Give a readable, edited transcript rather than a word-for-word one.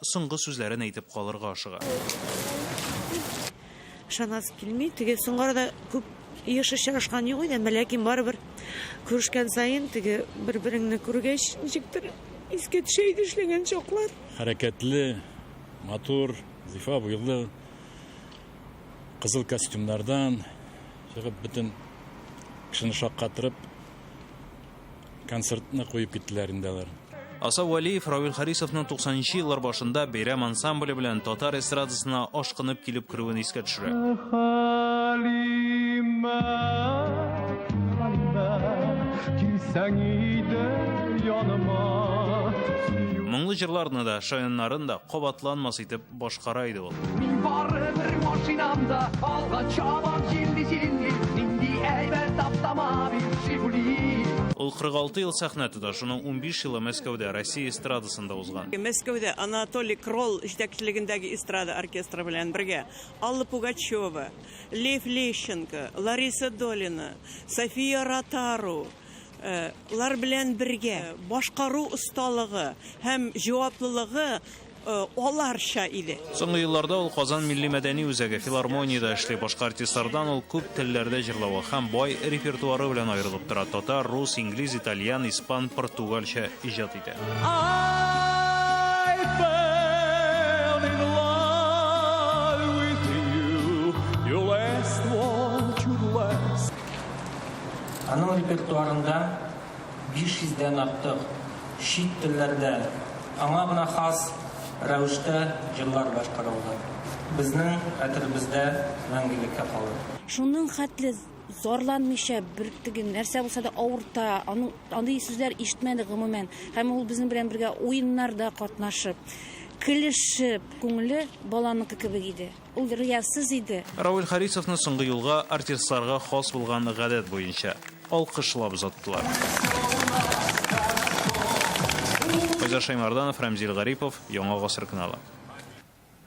соңгы сүзләрен әйтеп калырга ашыга. Ышанасы килми, теге соңгы арада күп еш очрашкан юк иде, әмма ләкин барыбер күрешкән саен теге бер-береңне күргәч, ничектер искә төшә иде эшләгән чаклар. Хәрәкәтле, матур, зифа буйлы, кызыл костюмнардан чыгып, бөтен кешене шаккатырып, концертны куеп киттеләр инде алар. Асаф Вәлиев Равил Харисовның 90 нчы еллар башында Бәйрәм ансамбле белән татар эстрадасына ашкынып килеп керүен искә төшерә. Хәлимә, Хәлимә, килсәң иде яныма. Моңлы җырларны да, шаяннарын да кабатланмас итеп башкара иде ул. Мин барыбер машинамда алга чабам җилли-җилли, нинди әйбәт автомобиль Жигули. Ул 46 ел сәхнә тота, шуның 15 елы Мәскәүдә, Россия эстрадасында узган. Мәскәүдә Анатолий Кролл җитәкчелегендәге эстрада оркестры белән бергә Алла Пугачева, Лев Лещенко, Лариса Долина, София Ротару лар белән бергә башкару осталыгы һәм җаваплылыгы аларча иде. Соңгы елларда ул Казан милли мәдәни үзәге, филармониядә эшли. Башка артистлардан ул күп телләрдә җырлавы һәм бай репертуары белән аерылып тора, татар, рус, инглиз, итальян, испан, португалча иҗат итә. I fell in love with you, you last one to last. Аның репертуарында 500 дән артык чит телләрдә, аңа гына хас рәвештә җырлар башкарылды. Безнең хәтеребездә мәңгелеккә калыр. Шуның хәтле зарланмыйча, бер теге нәрсә булса да авырта, аның андый сүзләр ишетмәдек гомумән. Һәм ул безнең белән бергә уеннарда катнашып, көлешеп, күңеле баланыкы кебек иде. Ул риясыз иде. Равил Харисовны соңгы юлга артистларга хас булган гадәт буенча, алкышлап озаттылар. Айзар Шәймәрданов, Рәмзил Гарипов, Яңа гасыр каналы.